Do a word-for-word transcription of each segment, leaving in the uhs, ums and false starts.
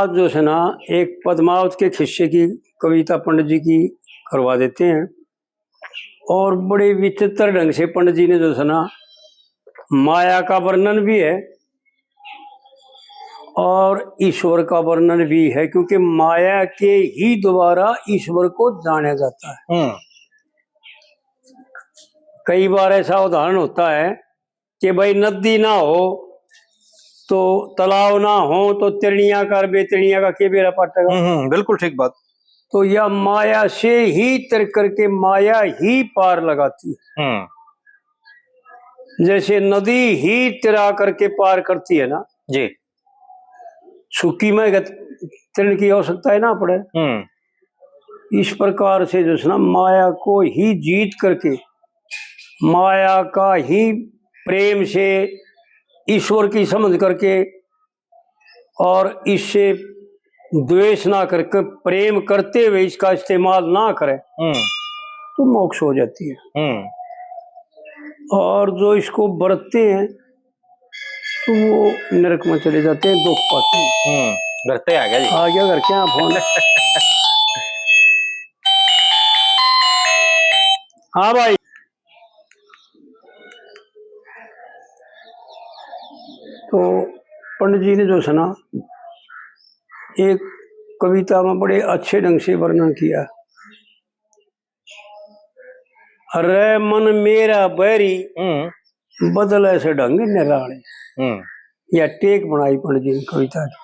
जो है ना, एक पद्मावत के खिस्से की कविता पंडित जी की करवा देते हैं। और बड़े विचित्र ढंग से पंडित जी ने जो है ना, माया का वर्णन भी है और ईश्वर का वर्णन भी है, क्योंकि माया के ही द्वारा ईश्वर को जाना जाता है। हम्म। कई बार ऐसा उदाहरण होता है कि भाई, नदी ना हो तो, तालाब ना हो तो तिरणिया का और बेतिरणिया का के बेरा पाटेगा? हम्म, हम्म, बिल्कुल ठीक बात। तो यह माया से ही तर करके माया ही पार लगाती है। हम्म। जैसे नदी ही तिरा करके पार करती है ना जी। सूखी में गत-, तिरण की आवश्यकता है ना पड़े। हम्म। इस प्रकार से जो है ना, माया को ही जीत करके, माया का ही प्रेम से, ईश्वर की समझ करके और इससे द्वेष ना करके, प्रेम करते हुए इसका इस्तेमाल ना करें, हम्म। तो मोक्ष हो जाती है। हम्म। और जो इसको बरतते हैं, तो वो नरक में चले जाते हैं, दुख पाते हैं। हम्म, घर पे आ गया जी। आ गया घर के यहाँ फोन। हाँ भाई, तो पंडित जी ने जो है ना, एक कविता में बड़े अच्छे ढंग से वर्णन किया। अरे मन मेरा बैरी, हम्म। बदले से ढंग निराले। हम्म। या टेक बनाई पंडित जी ने कविता की।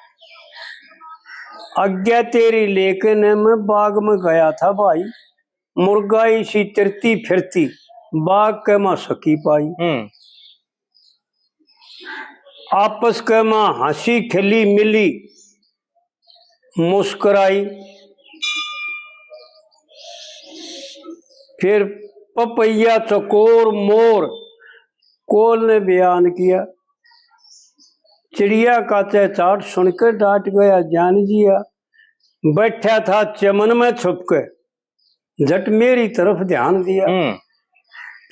आज्ञा तेरी लेके ने मैं बाग में गया था भाई, मुर्गा इसी तिरती फिरती, बाग के मां सकी पाई। हम्म। आपस के मां हंसी खिली मिली मुस्कुराई। फिर पपैया चकोर मोर कोल ने बयान किया। चिड़िया का चहचाट सुनकर डांट गया जान जिया। बैठा था चमन में छुप के, झट मेरी तरफ ध्यान दिया। हम्म।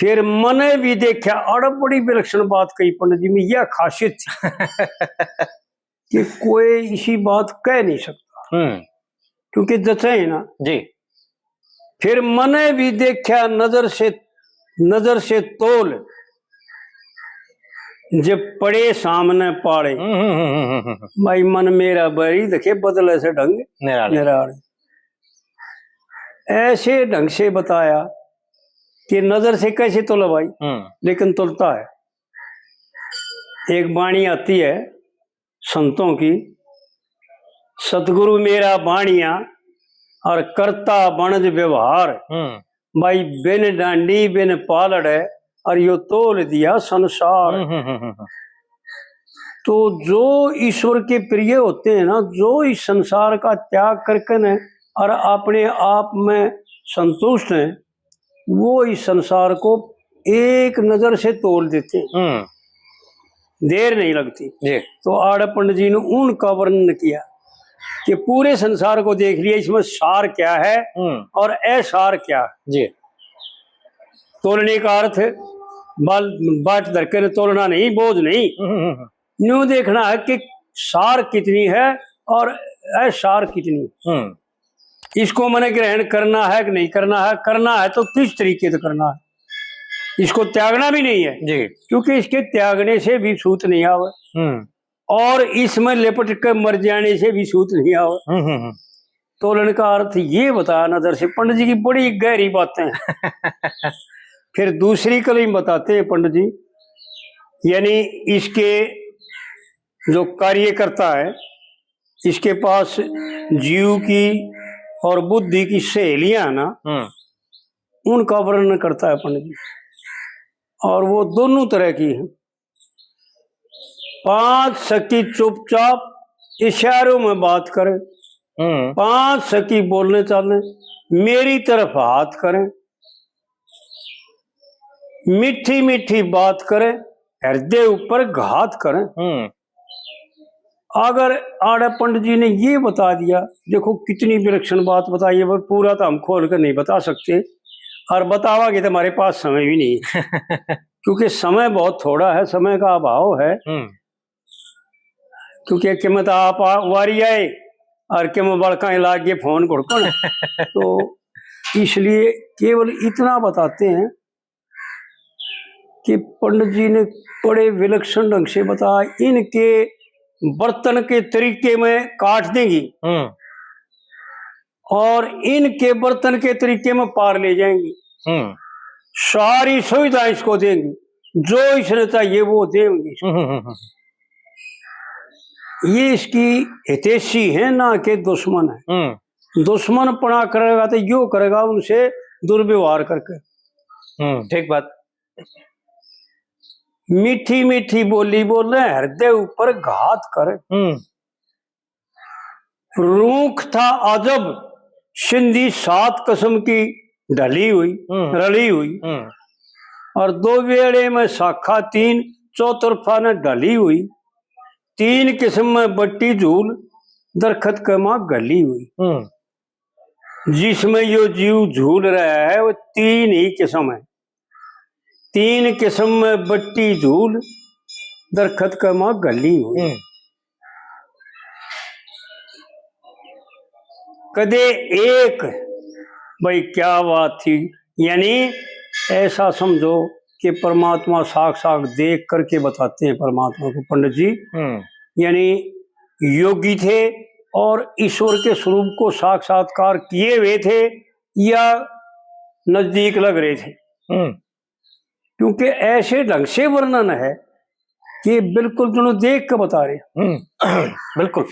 फिर मने भी देखा, और बड़ी विलक्षण बात कही पंडित जी में, यह खासियत थी कि कोई इसी बात कह नहीं सकता, हम्म। क्योंकि जचे है ना जी। फिर मने भी देखा नजर से, नजर से तोल, जब पड़े सामने पाले। हम्म, हम्म, हम्म, हम्म, हम्म। भाई मन मेरा बैरी देखे बदले से ढंग निराले। निराले। ऐसे ढंग से बताया कि नजर से कैसे तोले भाई, हम्म। लेकिन तोलता है। एक बाणी आती है संतों की, सतगुरु मेरा बाणिया और करता बनज व्यवहार। हम्म। भाई बिन डांडी बिन पालड़ और यो तोल दिया संसार। हम्म, हम्म, हम्म, हम्म। तो जो ईश्वर के प्रिय होते हैं ना, जो इस संसार का त्याग करके न और अपने आप में संतुष्ट हैं, वो इस संसार को एक नजर से तोल देते हैं। हम्म। देर नहीं लगती। जी। तो आड़े पंडित जी ने उनका वर्णन किया कि पूरे संसार को देख लिया, इसमें सार क्या है हम्म। और असार क्या है। जी। तोलने का अर्थ बाल, बाट धर के तोलना नहीं, बोझ नहीं। हम्म, हम्म, हम्म। न्यू देखना है कि सार कितनी है और असार कितनी। हम्म। इसको मैंने ग्रहण करना है कि नहीं करना है, करना है तो किस तरीके से करना है। इसको त्यागना भी नहीं है जी। क्योंकि इसके त्यागने से भी सूत नहीं आवे हम्म। और इसमें लिपट के मर जाने से भी सूत नहीं आवे। हम्म, हम्म, हम्म। तोलन का अर्थ ये बताया नजर से, पंडित जी की बड़ी गहरी बातें हैं। फिर दूसरी कली बताते हैं पंडित जी, यानी इसके जो कार्यकर्ता है, इसके पास जीव की और बुद्धि की सहेलियां हैं ना, हम्म। उनका वर्णन करता है पंडित जी। और वो दोनों तरह की हैं। पांच सखी चुपचाप इशारों में बात करें, हम्म। पांच सखी बोलने चाले, मेरी तरफ हाथ करें, मीठी मीठी बात करें, हृदय ऊपर घात करें। हम्म। अगर आड़े पंडित जी ने ये बता दिया, देखो कितनी विलक्षण बात बताई है, पर पूरा तो हम खोल कर नहीं बता सकते और बतावागे तो हमारे पास समय भी नहीं है। क्योंकि समय बहुत थोड़ा है, समय का अभाव है। हम्म। क्योंकि कीमत आप आ-, वारी आए, और के मैं बड़का ही लाग गए फोन घुड़कण। तो इसलिए केवल इतना बताते हैं कि पंडित जी ने बड़े विलक्षण ढंग से बताया। इनके बर्तन के तरीके में काट देंगी हम्म। और इनके बर्तन के तरीके में पार ले जाएंगी। हम्म। सारी सुविधा इसको देंगी, जो इसने चाहिए वो देंगी। हम्म, हम्म, हम्म। ये इसकी हितैषी है, ना कि दुश्मन है। हम्म। दुश्मनपना करेगा तो यो करेगा उनसे दुर्व्यवहार करके। हम्म, ठीक बात। मीठी मीठी बोली बोले, हृदय ऊपर घात करे। हम्म। रूख था अजब, सिंधी सात कसम की ढली हुई, हम्म। रली हुई। हम्म। और दो वेड़े में शाखा तीन, चौतरफा न ढली हुई। तीन किस्म में बट्टी झूल, दरखत के माँ गली हुई। हम्म। जिसमें यो जीव झूल रहा है, वो तीन ही किस्म है। तीन किस्म में बट्टी झूल, दरखत के माँ गली हुई। हम्म। कदे एक, भाई क्या बात थी, यानी ऐसा समझो कि परमात्मा साक्षात देख करके बताते हैं परमात्मा को पंडित जी। हम्म। यानी योगी थे और ईश्वर के स्वरूप को साक्षात्कार किए हुए थे या नजदीक लग रहे थे। हम्म। क्योंकि ऐसे ढंग से वर्णन है कि बिल्कुल दोनों देख के बता रहे। हम्म। बिल्कुल।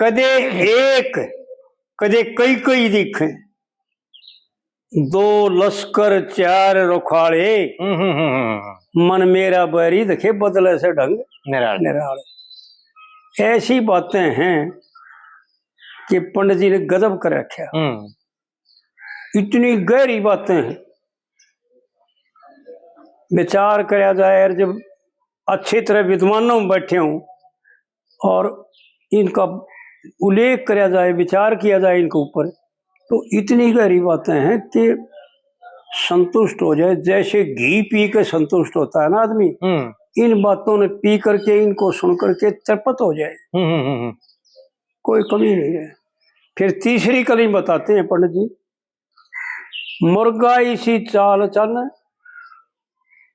कदे एक, कदे कई कई दिखे, दो लश्कर चार रुखाले, हम्म, हम्म, हम्म, हम्म। मन मेरा बैरी देखे बदले से ढंग निराले। निराले। ऐसी बातें हैं कि पंडित जी ने गजब कर रखा। हम्म। इतनी गहरी बातें हैं, विचार करया जाए। और जब अच्छी तरह विद्वानों में बैठे हों और इनका उल्लेख करया जाए, विचार किया जाए इनके ऊपर, तो इतनी गहरी बातें हैं कि संतुष्ट हो जाए। जैसे घी पी के संतुष्ट होता है ना आदमी, हम्म। इन बातों ने पी करके, इनको सुन करके तृप्त हो जाए, हम्म, हम्म, हम्म। कोई कमी नहीं है। फिर तीसरी कली बताते हैं पंडित जी, मुर्गा इसी चाल चल,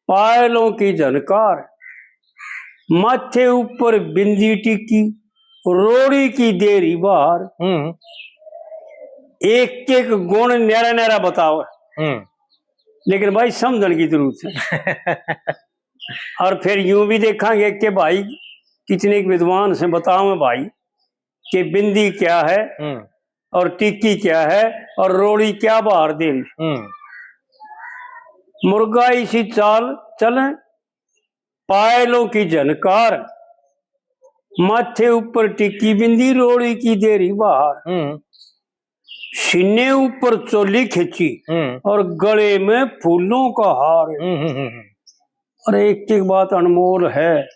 पायलों की झनकार, माथे ऊपर बिंदी टिकी, रोड़ी की देरी बाहर। हम्म। एक एक गुण न्यारा न्यारा बताओ। हम्म। लेकिन भाई समझण की जरूरत है। और फिर यूं भी देखांगे कि भाई कितने विद्वान से बताओ भाई कि बिंदी क्या है हम्म। और टिक्की क्या है और रोड़ी क्या बाहर दे। हम्म। मुर्गा इसी चाल चले, पायलों की झनकार, माथे ऊपर टिक्की बिंदी, रोड़ी की देरी बाहर। हम्म। सीने ऊपर चोली खींची हम्म। और गले में फूलों का हार। हम्म, हम्म, हम्म, हम्म। और एक एक बात अनमोल है,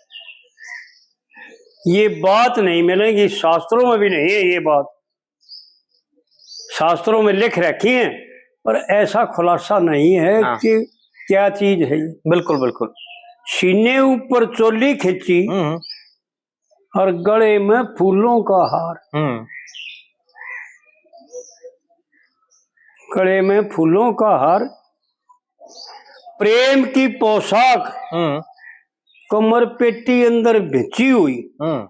ये बात नहीं मिलेगी, शास्त्रों में भी नहीं है ये बात। शास्त्रों में लिख रखी है, पर ऐसा खुलासा नहीं है हाँ। कि क्या चीज है ये। बिल्कुल, बिल्कुल। सीने ऊपर चोली खींची हम्म। और गले में फूलों का हार। हम्म। गले में फूलों का हार, प्रेम की पोशाक, हम्म। कमर पेटी अंदर भिंची हुई। हम्म।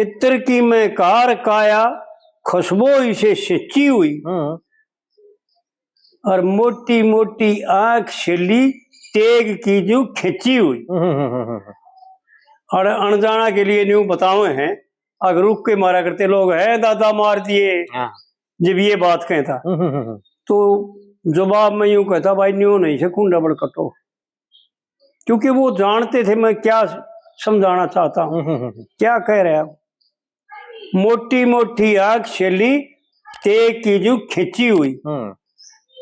इत्र की मैं कार काया, खुशबू इसे सिंची हुई। हम्म। और मोटी मोटी आंख शेली, तेग की जो खींची हुई। हम्म, हम्म, हम्म, हम्म। और अनजाना के लिए न्यू बतावे हैं, अगर रुक के मारा करते लोग, "है दादा मार दिए।" हाँ। जब ये बात कहता, हम्म, हम्म, हम्म। तो जवाब में यूं कहता, "भाई न्यू नहीं से, खून डबल कटो।" क्योंकि वो जानते थे मैं क्या समझाना चाहता हूँ, हम्म, हम्म, हम्म। क्या कह रहा हूँ। मोटी मोटी आंख शेली, तेग की जो खींची हुई। हम्म।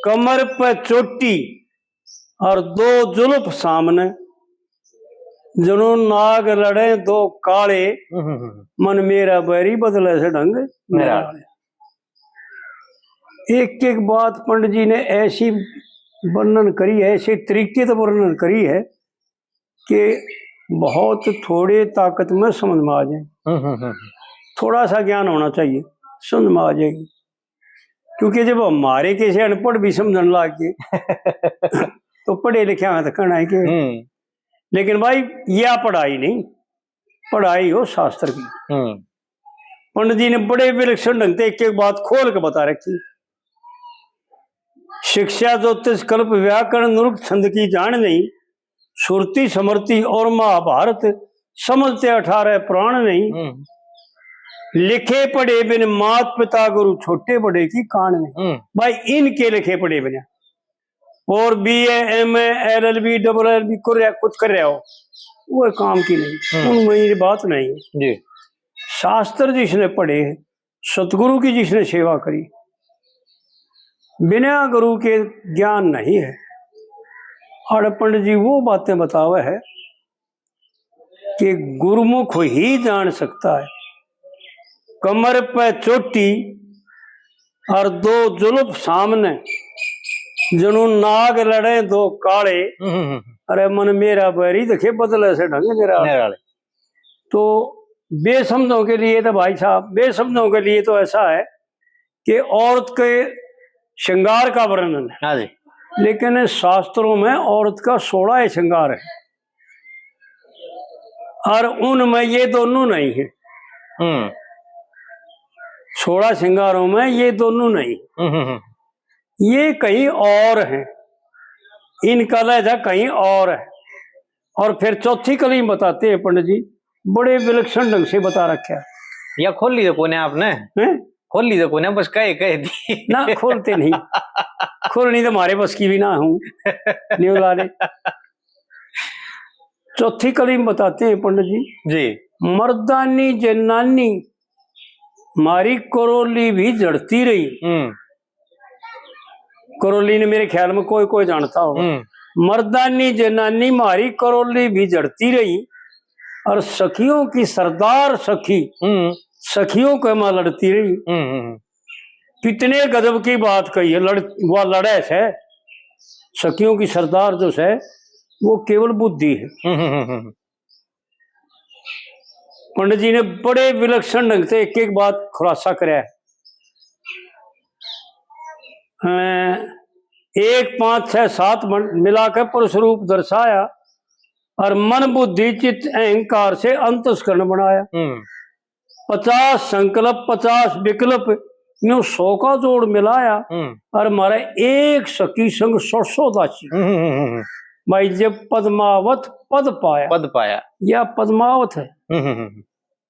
कमर पे चोटी और दो जुल्फ सामने, जणो नाग लड़े दो काले, हम्म, हम्म, हम्म। मन मेरा बैरी बदले से ढंग मेरा। मेरा। एक एक बात पंडित जी ने ऐसी वर्णन करी है, ऐसे तरीके से वर्णन करी है कि बहुत थोड़े ताकत में समझ में आ जाए। हम्म, हम्म, हम्म। थोड़ा सा ज्ञान होना चाहिए, समझ में आ जाएगी। क्योंकि जब हमारे किसी अनपढ़ भी समझने लाग गए तो पढ़े लिखे हैं तो कहना है कि हम्म। लेकिन भाई, यह पढ़ाई नहीं, पढ़ाई हो शास्त्र की। हम्म। पंडित जी ने बड़े विलक्षण ढंग से एक एक बात खोल के बता रखी। शिक्षा ज्योतिष कल्प व्याकरण नृप छंद की जान नहीं, सुरती समरती और महाभारत समझते अठारह पुराण नहीं। हम्म। लिखे पढ़े बिन मात पिता गुरु छोटे बड़े की कान नहीं। हम्म। भाई, इनके लिखे पढ़े बिना और B A, M A, L L B, double L B कर रहा, कुछ कर रहा हो, वो काम की नहीं। हम्म। उनमें ये बात नहीं है। जी। शास्त्र जिसने पढ़े, सतगुरु की जिसने सेवा करी, बिना गुरु के ज्ञान नहीं है। और पंडित जी वो बातें बतावे है कि गुरुमुख ही जान सकता है। कमर पे चोटी और दो जुल्फ सामने, जणु नाग लड़े दो काले। हम्म, हम्म, हम्म। अरे मन मेरा बैरी देखे बदले से ढंग निराले। निराले। तो बेसमझों के लिए तो भाई साहब, बेसमझों के लिए तो ऐसा है कि औरत के श्रृंगार का वर्णन है। हाँ जी। लेकिन शास्त्रों में औरत का सोलह ही श्रृंगार है और उनमें ये दोनों नहीं है। हम्म। सोलह श्रृंगारों में ये दोनों नहीं। हम्म, हम्म, हम्म। ये कहीं और हैं, इनका लहजा कहीं और है। और फिर चौथी कली में बताते हैं पंडित जी, बड़े विलक्षण ढंग से बता रखा है। या खोली तो कोने आपने? हैं? खोली तो कोने, बस कहे, कहे दी। ना, खोलते नहीं, खोलनी तो हमारे बस की भी ना हूँ, न्यू लाने। चौथी कली में बताते हैं पंडित जी। जी। मर्दानी जनानी म्हारी करोली भी झड़ती रही। हम्म। करोली ने मेरे ख्याल में कोई कोई जानता हो। हम्म। मर्दानी जनानी म्हारी करोली भी झड़ती रही और सखियों की सरदार सखी हम्म। सखियों के मां लड़ती रही। हम्म, हम्म, हम्म। कितने गजब की बात कही है, लड़, वह लड़े से, सखियों की सरदार जो से, वो केवल बुद्धि है। हम्म, हम्म, हम्म, हम्म। पंडित जी ने बड़े विलक्षण ढंग से एक एक बात खुलासा करया है। अ, एक, पाँच, छह, सात मन-, मिला के पुरुष रूप दर्शाया और मन बुद्धि चित्त अहंकार से अंतस्करण बनाया। हम्म। पचास संकल्प, पचास विकल्प, न्यू सौ का जोड़ मिलाया हम्म। और मारे एक सखी संग सौ सौ दासी। हम्म, हम्म, हम्म, हम्म। भाई, जब पद्मावत पद पाया, पद पाया। या पद्मावत है, हम्म, हम्म, हम्म।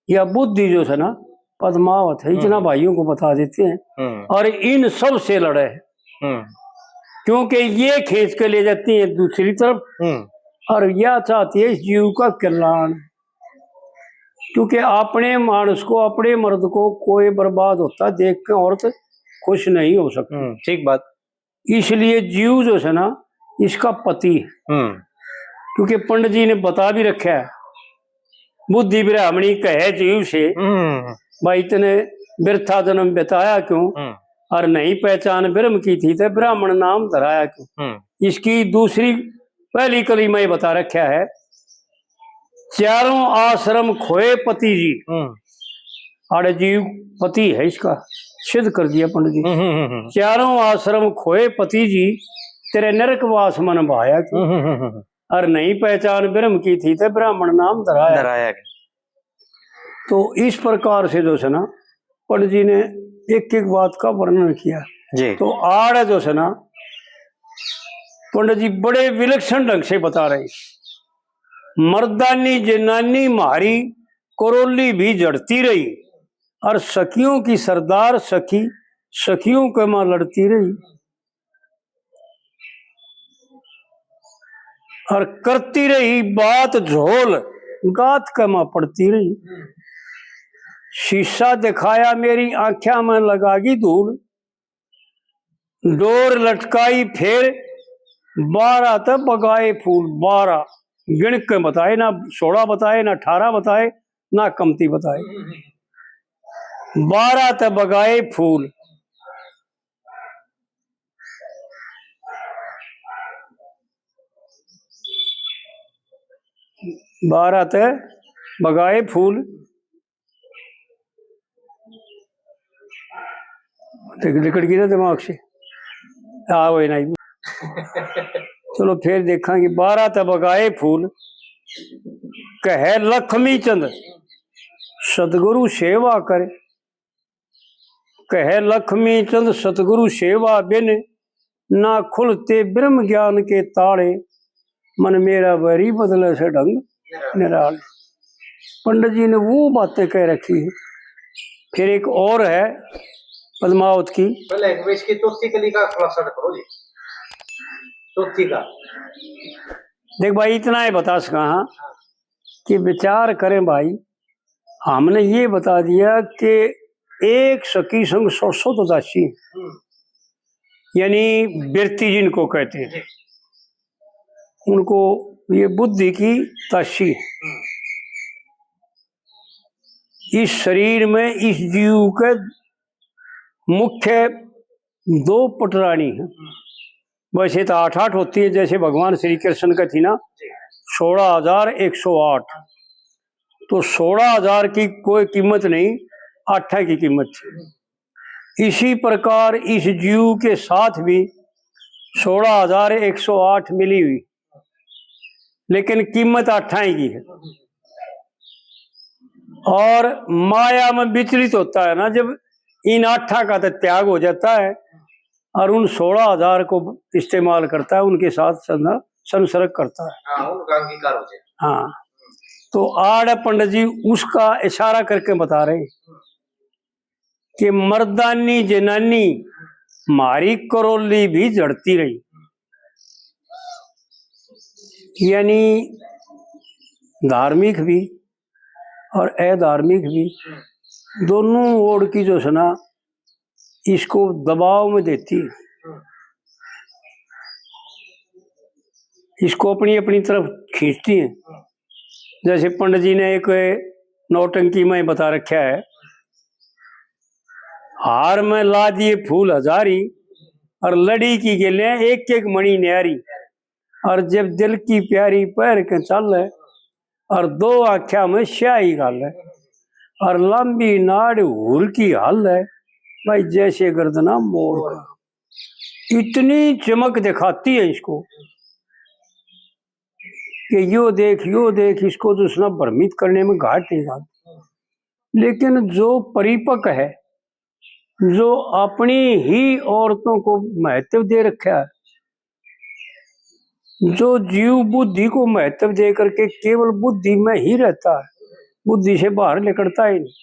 या बुद्धि जो है ना, पद्मावत है, इतना हम्म। भाइयों को बता देते हैं। हम्म। और इन सब से लड़े है, हम्म। क्योंकि ये खींच के ले जाती है दूसरी तरफ हम्म। और या चाहती है इस जीव का कल्याण। क्योंकि अपने मानस को, अपने मर्द को कोई बर्बाद होता देख के औरत खुश नहीं हो सकती। हम्म, ठीक बात। इसलिए जीव जो है ना, इसका पति है। हम्म। क्योंकि पंडित जी ने बता भी रखा है, बुद्धि ब्राह्मणी कहे जीव से, हम्म। भाई तने बिरथा जन्म बिताया क्यों? हम्म। और नहीं पहचान ब्रह्म की थी, ते ब्राह्मण नाम धराया क्यों? हम्म। इसकी दूसरी, पहली कली में ये बता रखा है, चारों आश्रम खोए पति जी। हम्म। आड़े जीव पति है इसका, सिद्ध कर दिया पंडित जी। हम्म, हम्म, हम्म, हम्म। चारों आश्रम खोए पति जी, तेरे नरक वास मन भाया क्यों? हम्म, हम्म, हम्म, हम्म। और नहीं पहचान ब्रह्म की थी, ते ब्राह्मण नाम धराया। धराया गया। तो इस प्रकार से जो है ना, पंडित जी ने एक एक बात का वर्णन किया। जी। तो आड़ जो है ना, पंडित जी बड़े विलक्षण ढंग से बता रहे, मर्दानी जनानी म्हारी करोली भी झड़ती रही, और सखियों की सरदार सखी सखियों के मां लड़ती रही। और करती रही बात झोल, गात के मां पड़ती रही। शीशा दिखाया मेरी आंख्या में लगागी धूल, डोर लटकाई फिर बारह ते बगाए फूल। बारह गिण के बताए, ना सोलह बताए, ना अठारह बताए, ना कमती बताए। बारह ते बगाए फूल, बारह ते बगाए फूल, देख, लिकड़ गई ना दिमाग से। आ, वही नहीं। चलो, फिर देखांगे। बारह तै बगाए फूल, कहे लखमी चंद, सतगुरु सेवा कर। कहे लखमी चंद, सतगुरु सेवा बिन, ना खुलते ब्रह्म ज्ञान के ताले। मन मेरा बैरी, बदले से ढंग निराले। पंडित जी ने वो बातें कह रखी है। फिर एक और है पद्मावत की। पहले एक इसकी चौथी कली का खुलासा तो करो जी। चौथी का। देख भाई, इतना ही बता सका हाँ कि विचार करें भाई, हमने ये बता दिया कि एक सखी संग सौ सौ तो दासी, हम्म। यानी बिरती जिनको कहते हैं, जी। उनको ये बुद्धि की दासी है। हम्म। इस शरीर में इस जीव के मुख्य दो पटरानी है। हम्म। वैसे तो आठ आठ होती है, जैसे भगवान श्री कृष्ण का थी ना, जी। सोलह हजार एक सौ आठ। तो सोलह हजार की कोई कीमत नहीं, आठा की कीमत थी। इसी प्रकार इस जीव के साथ भी सोलह हजार एक सौ आठ मिली हुई, लेकिन कीमत आठा ही की है। और माया में विचलित होता है ना, जब इन आठा का तो त्याग हो जाता है और उन सोलह हजार को इस्तेमाल करता है, उनके साथ संग-, संसर्ग करता है। हाँ, उनका अंगीकार हो जाए। हाँ, तो आड़ पंडित जी उसका इशारा करके बता रहे कि मर्दानी जनानी म्हारी करोली भी झड़ती रही, यानी धार्मिक भी और अधार्मिक भी, दोनों ओर की जो है ना, इसको दबाव में देती है, इसको अपनी अपनी तरफ खींचती है। जैसे पंडित जी ने एक नौटंकी में बता रखा है, हार में ला दिए फूल हजारी, और लड़ी की गेले एक एक मणि न्यारी, और जब दिल की प्यारी पहर के चाले, और दो आँख्या में स्याही घाले, और लंबी नाड़ हूर की हाले, भाई जैसे गर्दना मोर का। इतनी चमक दिखाती है इसको कि यो देख, यो देख, इसको तो उसने भ्रमित करने में घाट नहीं जाती। लेकिन जो परिपक्व है, जो अपनी ही औरतों को महत्व दे रखा है, जो जीव बुद्धि को महत्व दे करके केवल बुद्धि में ही रहता है, बुद्धि से बाहर निकलता ही नहीं,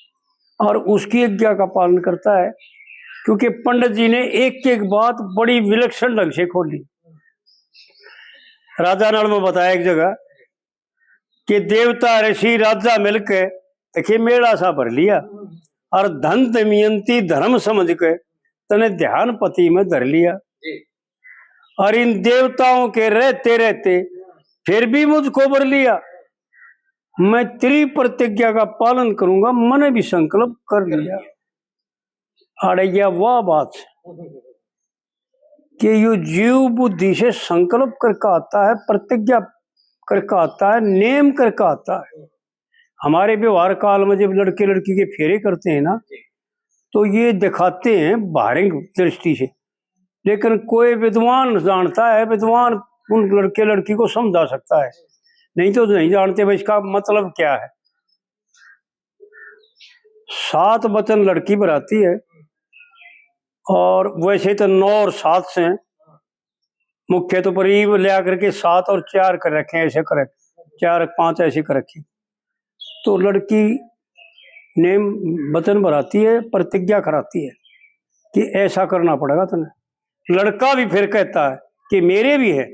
और उसकी आज्ञा का पालन करता है, क्योंकि पंडित जी ने एक एक बात बड़ी विलक्षण ढंग से खोली। राजा नाल में बताया एक जगह कि देवता ऋषि राजा मिलके, देखिए, मेला सा भर लिया, और धन दमयंती धर्म समझ के तने ध्यानपति में धर लिया। जी। और इन देवताओं के रहते रहते फिर भी मुझको वर लिया। मैं तेरी प्रतिज्ञा का पालन करूंगा, मैंने भी संकल्प कर लिया। आड़े या वह बात कि यो जीव बुद्धि से संकल्प करके आता है, प्रतिज्ञा करके आता है, नेम करके आता है। हमारे व्यवहार काल में जब लड़के लड़की के फेरे करते हैं ना, तो ये दिखाते हैं बाहरी दृष्टि से, लेकिन कोई विद्वान जानता है, विद्वान उन लड़के लड़की को समझा सकता है, नहीं तो नहीं जानते भाई इसका मतलब क्या है। सात वचन लड़की भराती है, और वैसे तो नौ और सात से हैं, मुख्य तो पर ये लिया करके सात और चार कर रखे हैं, ऐसे कर रखे, चार पांच ऐसे कर रखे। तो लड़की नेम वचन भराती है, प्रतिज्ञा कराती है कि ऐसा करना पड़ेगा तने। लड़का भी फिर कहता है कि मेरे भी है,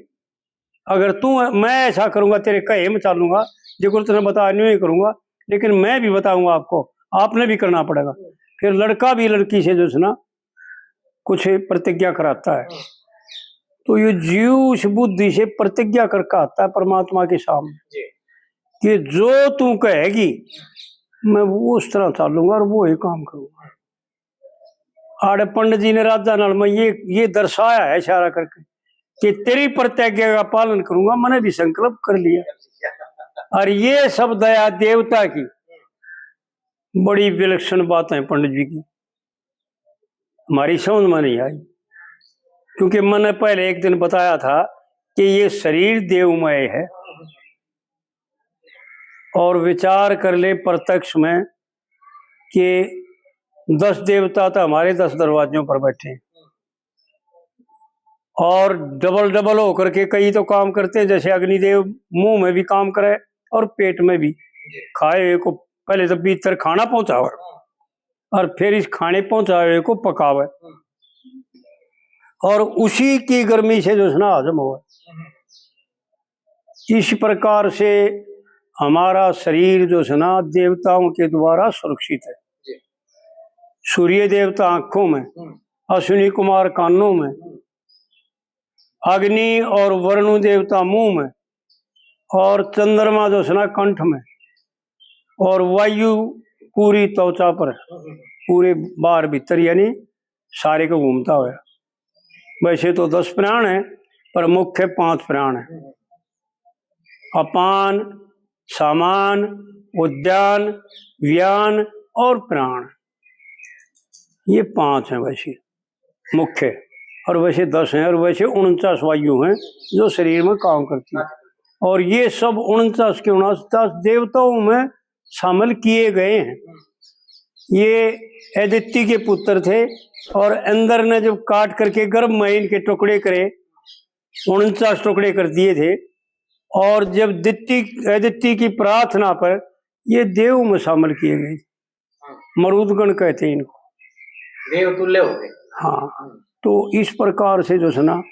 अगर तू, मैं ऐसा करूंगा, तेरे कहे में चालूंगा, जो कुछ तूने बताया न्यू ही करूंगा, लेकिन मैं भी बताऊंगा आपको, आपने भी करना पड़ेगा। फिर लड़का भी लड़की से जो है ना कुछ प्रतिज्ञा कराता है, तो ये जीव उस बुद्धि से प्रतिज्ञा करके आता है परमात्मा के सामने जी। कि जो तू कहेगी मैं वो उस तरह चालूंगा और वो ही काम करूंगा। आड़े पंडित जी ने राजा नाल में ये, ये दर्शाया है इशारा करके कि तेरी प्रतिज्ञा का पालन करूंगा, मैंने भी संकल्प कर लिया। और ये शब्द आया देवता की, बड़ी विलक्षण बात है पंडित जी की। हमारी समझ में नहीं आई, क्योंकि मैंने पहले एक दिन बताया था कि ये शरीर देवमय है। और विचार कर ले प्रत्यक्ष में कि दस देवता तो हमारे दस दरवाजों पर बैठे हैं, और डबल डबल होकर के कई तो काम करते हैं, जैसे अग्निदेव मुंह में भी काम करे और पेट में भी। खाए हुए को पहले तो भीतर खाना पहुंचावे और फिर इस खाने पहुंचाए हुए को पकावे, और उसी की गर्मी से जो है ना हजम हो। इस प्रकार से हमारा शरीर जो है ना देवताओं के द्वारा सुरक्षित है। सूर्य देवता आंखों में, अश्विनी कुमार कानों में, अग्नि और वरुण देवता मुंह में, और चंद्रमा जो है ना कंठ में, और वायु पूरी त्वचा पर, पूरे बाहर भीतर यानी सारे को घूमता हुआ। वैसे तो दस प्राण है, पर मुख्य पांच प्राण है। अपान, सामान, उद्यान, व्यान और प्राण, ये पांच हैं वैसे मुख्य, और वैसे दस हैं, और वैसे उनचास वायु हैं जो शरीर में काम करती है। और ये सब उनचास के उनचास देवताओं में शामिल किए गए हैं। ये अदिति के पुत्र थे और इंद्र ने जब काट करके गर्भ में इनके टुकड़े करे, उनचास टुकड़े कर दिए थे। और जब दित्ती अदिति की प्रार्थना पर ये देव में शामिल किए गए, मरुदगण कहते हैं इनको। देव तुल्य हो गए। हाँ, तो इस प्रकार से जो है ना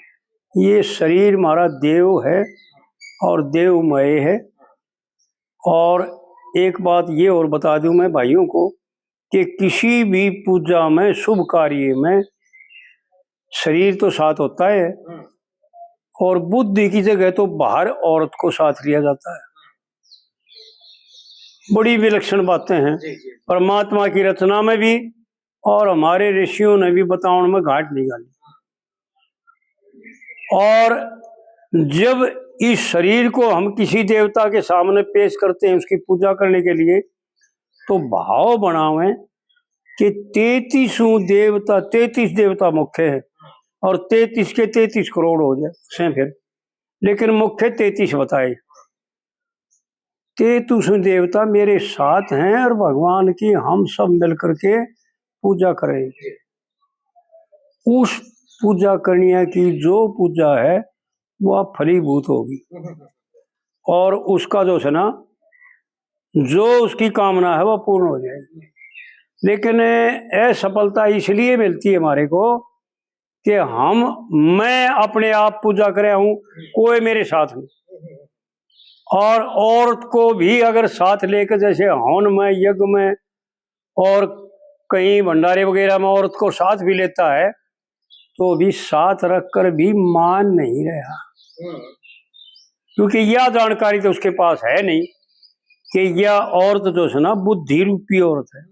ये शरीर हमारा देव है और देवमय है। और एक बात ये और बता दूं मैं भाइयों को कि किसी भी पूजा में, शुभ कार्य में शरीर तो साथ होता है और बुद्धि की जगह तो बाहर औरत को साथ लिया जाता है। बड़ी विलक्षण बातें हैं। परमात्मा की रचना में भी और हमारे ऋषियों ने भी बतावन में घाट निकाली। और जब इस शरीर को हम किसी देवता के सामने पेश करते हैं उसकी पूजा करने के लिए, तो भाव बनावें कि तैंतीसों देवता, तैंतीस देवता मुख्य है और तैंतीस के तैंतीस करोड़ हो जाए से फिर, लेकिन मुख्य तैंतीस बताए। तैंतीसों देवता मेरे साथ हैं और भगवान की हम सब मिल करके पूजा करें। उस पूजा करनिया की जो पूजा है वह फलीभूत होगी और उसका जो है ना जो उसकी कामना है वह पूर्ण हो जाएगी। लेकिन असफलता इसलिए मिलती है हमारे को कि हम, मैं अपने आप पूजा करे हूं, कोई मेरे साथ नहीं। और औरत को भी अगर साथ लेकर, जैसे हवन में, यज्ञ में और कहीं भंडारे वगैरह में औरत को साथ भी लेता है, तो भी साथ रखकर भी मान नहीं रहा, क्योंकि यह जानकारी तो उसके पास है नहीं कि यह औरत जो है ना बुद्धि रूपी औरत है।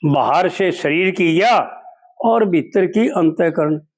बाहर से शरीर की या और भीतर की अंतःकरण।